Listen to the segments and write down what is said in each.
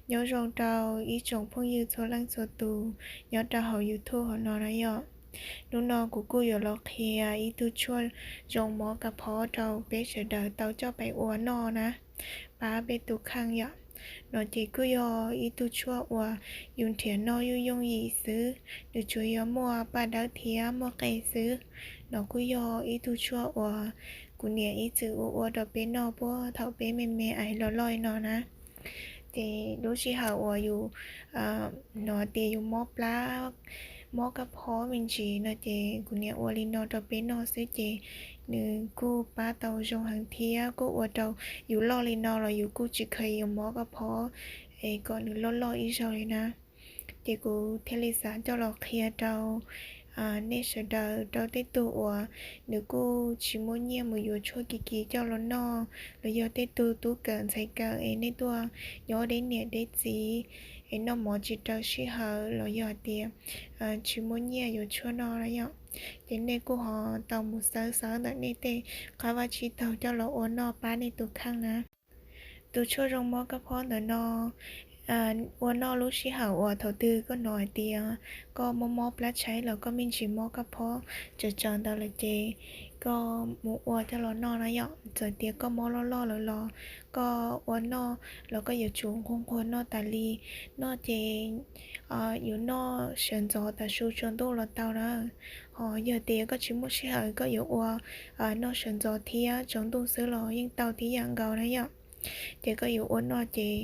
Nyob zoo rau ib tsoom phooj ywg txhua leej txhua tus nyob rau hauv YouTube hauv no na yom. Hnub no kuv kuj yuav los qhia ib tug tshuaj zoo mob kab phob rau peb sawv daws tau coj pais ua noj na, pab peb tus kheej yom. No ces kuj yog ib tug tshuaj uas yus nrhiav noj yooj yooj yim xwb, nws tsuas yog muaj paj dawb thiab muaj qe xwb. No kuj yog ib tug tshuaj uas kuv niam ib txwm ua ua rau peb noj puag thaum peb me me ais los loj li no na. Ces lub sij hawm uas yus hnov tias yus mob plab, mob kab phob me ntsis no ces kuv niam ua li no rau peb noj xwb ces nws kuj pab tau zoo heev thiab kuj ua rau yus loj li no los yus kuj tsis kheev yuav mob kab phob es kom nws loj loj ib zaug li na. Ces kuv thiaj li xav coj los qhia rau nej sawv daws, rau tej tug uas nws kuj tsis muaj nyiaj mus yuav tshuaj kiv kiv coj los noj, los yog tej tug tub kawm ntxhais kawm es nej tuaj nyob deb niam deb txiv es noj mov tsis raws sij hawm los yog hais tias tsis muaj nyiaj yuav tshuaj noj na yom. Ces nej kuj ho tau mus xawb xawb ntawm nej tej qab vaj tsib taug coj los ua noj pab nej tus kheej na. Tus tshuaj zoo mob kab phob ntawm no ua noj lub sij hawm uas thaum twg koj hnov hais tias koj mob mob plab tshaib los koj me ntsis mob kab phob tsawv tsawv ntawd lawm ces koj mus ua coj los noj na yom. Txawm tias koj mob loj loj lawm los koj ua noj los koj yuav tsum nquag nquag noj tas li. Noj ces yuav noj sawv ntxov tav su tsaus ntuj los tau na. Ho yog tias koj tsis muaj sij hawm koj yuav ua noj sawv ntxov thiab tsaus ntuj xwb los yeej tau tib yam nkaus na yom. Ces koj yuav ua noj ces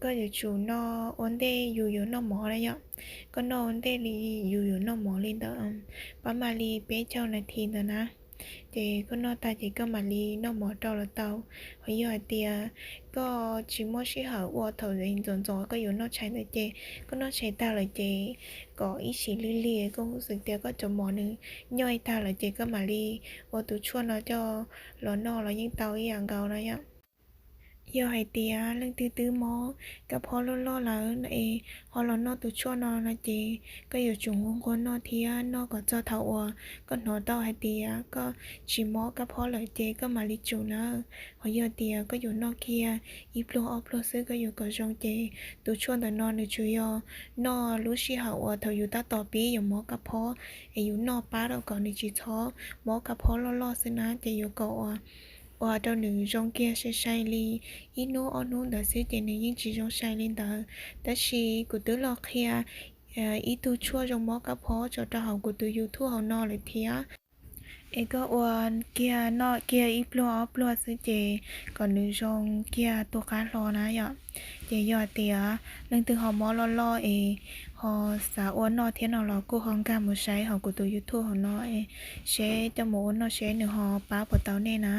koj yuav tsum noj ua ntej yus yuav noj mov na yom. Koj noj ua ntej li yus yuav noj mov li ntawd pab mam li peb caug nas this ntawd na. Ces koj noj tag ces koj mam li noj mov rau los tau. Ho yog hais tias koj tsis muaj sij hawm ua thaum ntxov ntxov koj yuav noj tshais ntawd ces koj noj tshais tag lawm ces kom ib sim lig lig koj hu xwm tias koj cov mov nws nyoj tag lawm ces koj mam li ua tus tshuaj no coj los noj los yeej tau ib yam nkaus na yom. Yog hais tias leej twg twb mob kab phob loj loj lawm es ho los noj tus tshuaj no no ces koj yuav tsum nquag nquag noj thiab noj kom txog thaum uas koj hnov tau hais tias koj tsis mob kab phob lawm ces koj mam li tsum na. Ho yog tias koj yuav noj kiag ib pluag ob pluag xwb koj yuav kom zoo ces tus tshuaj ntawm no nws tsuas yog noj lub sij hawm uas thaum yus tab tom pib yuav mob kab phob es yus noj pab rau kom nws tsis txhob mob kab phob loj loj xwb na. Ces yuav kom ua rau nws zoo kiag sai sai li ib hnub ob hnub ntawd xwb ces nws yeej tsis zoo sai li ntawd. Tab sis kuv twb los qhia ib tug tshuaj zoo mob kab phob tso rau hauv kuv tus YouTube hauv no lawm thiab. Es koj ua kiag noj kiag ib pluag ob pluag xwb ces kom nws zoo kiag tu qab hlo na yom. Ces yog tias leej twg ho mob loj loj es ho xav ua noj thiab no los kuj ho nkag mus saib hauv kuv tus YouTube hauv no es seb coj mus ua noj seb nws ho pab puas tau nej na.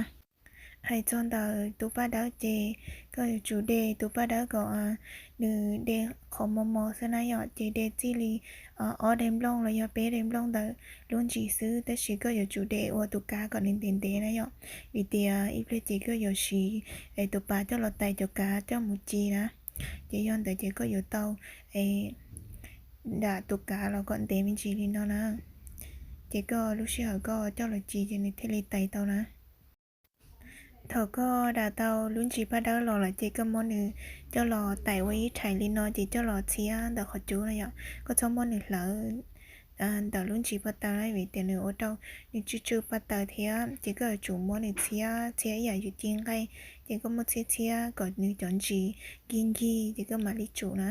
Hais txog ntawm tus paj dawb ces koj yuav tsum de tus paj dawb kom nws de qhov mos mos xwb na yom. Ces de txij li ob daim nplooj los yog peb daim nplooj ntawm lub ntsis xwb, tab sis koj yuav tsum de ua tus kav kom nws ntev ntev na yom. Vim tias ib pliag ces koj yuav siv tus pas coj los tais cov kav coj mus ci na. Ces yog ntawd ces koj yuav tau dam tus kav los kom ntev me ntsis li no na. Ces koj lub sij hawm koj coj los ci ces nws thiaj li tais tau na. Thaum koj dam tau lub ntsis paj dawb los lawm ces koj muab nws coj los tais ua ib rhais li no ces coj los txhiab ntawm qhov cub na yom. Koj txhob muab nws hlawv ntawm lub ntsis paj taws na, vim tias nws ua rau nws tsw tsw paj taws thiab. Ces koj yuav tsum muab nws txhiab txhiab ib yam yus ci nqaij, ces koj muab txhiab txhiab kom nws cov ntsis nkig nkig ces koj mam li tsum na.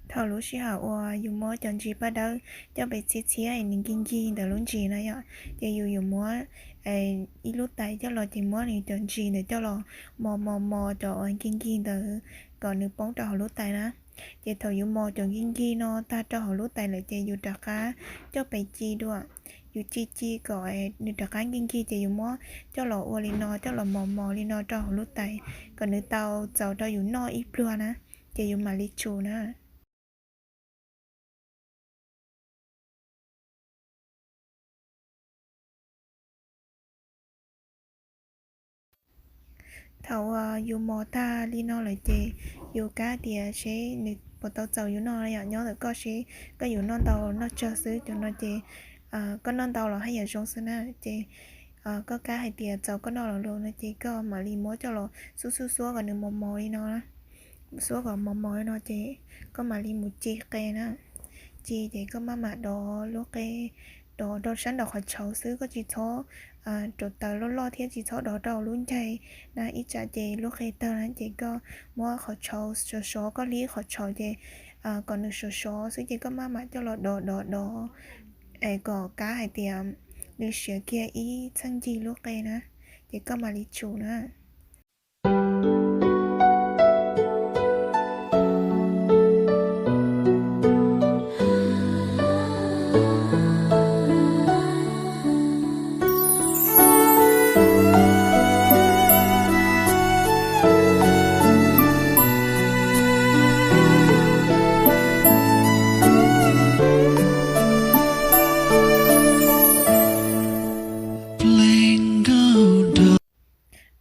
Thaum lub sij hawm uas yus muab cov ntsis paj dawb coj pem txhiab txhiab es nws nkig nkig ntawm lub ntsis na yom, ces yus yuav muab ib lub tais coj los ces muab nws cov ntsis ntawd coj los mos mos mos cov uas nkig nkig ntawd kom nws poob rau hauv lub tais na. Ces thaum yus mos cov nkig nkig no tag rau hauv lub tais lawm ces yus rov qab coj pem ci dua. Yus ci ci kom nws rov qab nkig nkig ces yus muab coj los ua li no, coj los mos mos li no rau hauv lub tais kom nws tau txaus rau yus noj ib pluag na, ces yus mam li tsum na. Thaum uas yus mos tag li no lawm ces yus kav tias seb nws puas tau txaus yus noj yom, nyob ntawm koj seb koj yuav noj ntau noj tsawg xwb. Cov no ces koj noj ntau los haj yam zoo xwb na. Ces koj kab hais tias txaus koj noj los lawm no ces koj mam li muab coj los xuab xuab xuab kom nws mos mos li no, xuab kom mos mos li no ces koj mam li mus ci qe na. Ci ces koj maj mam dov lub qe, dov rau sab nraum qhov tshauv xwb, koj tsis txhob rau taws loj loj thiab tsis txhob dov rau lub ncaig na, ib tsam ces lub qe tawg na. Ces koj muab qhov tshauv sov sov, koj hlib qhov tshauv ces kom nws sov sov xwb ces koj maj mam coj los dov dov dov es kom kab hais tias nws siav kiag ib txheej ncig lub qe na, ces koj mam li tsum na.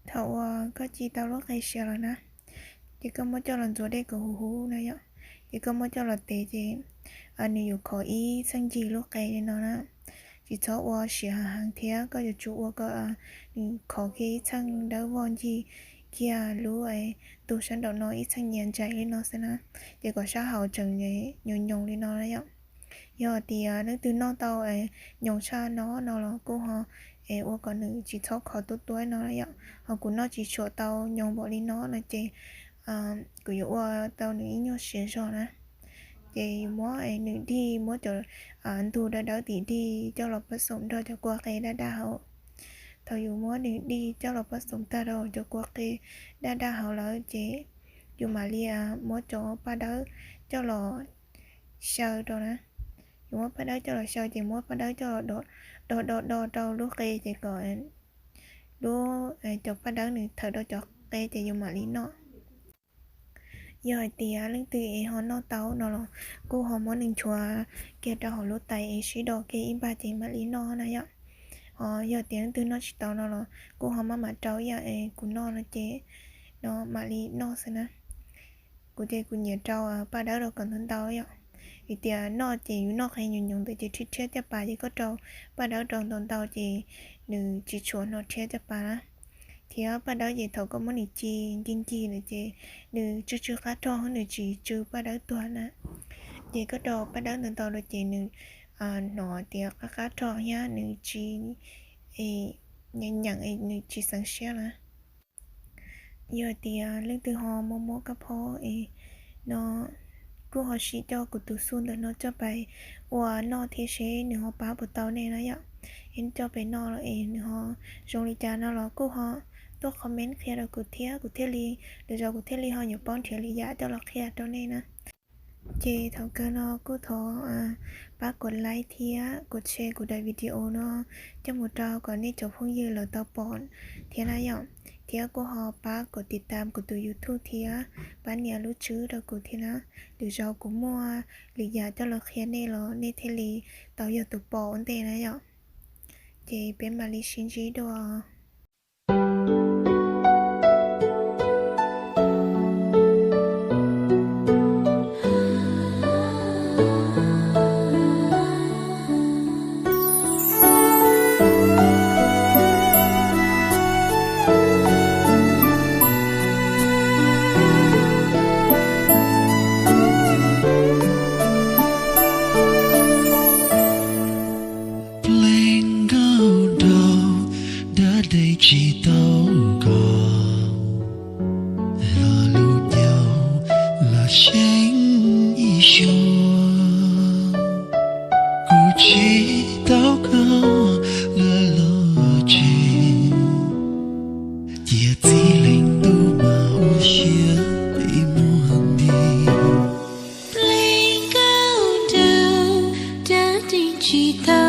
Thaum uas koj ci tau lub qe siav lawm na, ces koj muab coj los ntxuav dej kom huv huv na yom, ces koj muab coj los tev ces nws yuav khov ib txheej ncig lub qe li no na. Tsis txhob ua siav heev heev thiab, koj yuav tsum ua kom nws khov kiag ib txheej dawb voj ncig kiag lub ntug sab nraum no ib txheej nyias ntsais li no xwb na, ces kom sab hauv tseem nyoos nyoos li no na yom. Yog tias leej twg noj tau nyoos tshaj no no los kuj ho es ua kom nws tsis txhob khov tuab tuab no na yom. Ho kuv noj tsis tshua tau nyoos npaum li no no ces kuv yuav ua tau nws ib nyuag siav zog na. Ces yus muab nws dig, muab cov ntug dawb dawb tim dig coj los pab xoom nrog cov kua qe daj daj hauv. Thaum yus muab nws dig coj los pab xoom tag rau cov kua qe daj daj hauv lawm ces yus mam li muab cov paj dawb coj los xyaw rau na. Yus muab paj dawb coj los xyaw ces muab paj dawb coj los do do do rau lub qe ces kom lub, cov paj dawb nws thawm rau cov qe ces yus mam li noj. Yog hais tias leej twg es ho noj tau no los kuj ho muab nws nchuav kiag rau hauv lub tais es sib do kiag ib npag ces mam li noj na yom. Ho yog tias leej twg noj tsis tau no los kuj ho maj mam rau ib yam es kuv noj no ces no mam li noj xwb na. Kuv ces kuv nyiam rau paj dawb rau kom ntau ntau yom. Vim tias noj ces yus noj qe nyoos nyoos ntawd ces rhiab rhiab caj pas, ces koj rau paj dawb rau ntau ntau ces nws tsis tshua hnov rhiab caj pas na. Thiab paj dawb ces thaum koj muab nws ci ncig ncig lawm ces nws tsw tsw qab rog, nws tsis tsw paj dawb tuag na. Ces koj rau paj dawb ntau ntau rau ces nws hnov tias qab qab rog thiab nws tsis nyeem nyeem, nws tsis xeev siab na. Yog tias leej twg ho muaj muaj kab phob es no kuj ho sim coj kuv tus xuj ntawm no coj pais ua noj thiab seb nws ho pab puas tau nej na yom. Es coj pais noj los es nws ho zoo li cas no los kuj ho tuaj comment qhia rau kuv thiab, kuv thiaj li, lwm zaus kuv thiaj li ho yuav paub nrhiav lwm yam coj los qhia rau nej na. Ces thaum kawg no kuj thov pab kuv like thiab kuv share kuv daim video no coj mus rau kom nej cov phooj ywg lawv tau pom thiab na yom. Thiab kuj ho pab kuv tiv tam kuv tus YouTube thiab pab nias lub tswb rau kuv thiab na. Lwm zaus kuv muaj lwm yam coj los qhia nej los nej thiaj li tau yog tus pom ua ntej na yom. Ces peb mam li sib ntsib dua. Pleev nkauj daug, dab dej tsis tau koj, hla lub caug lam seeb ib suab. Kuv tsis tau koj lawm los tseem, cia txij leej tub mas ua siab peb muaj nti. Pleev nkauj daug, dab dej tsis tau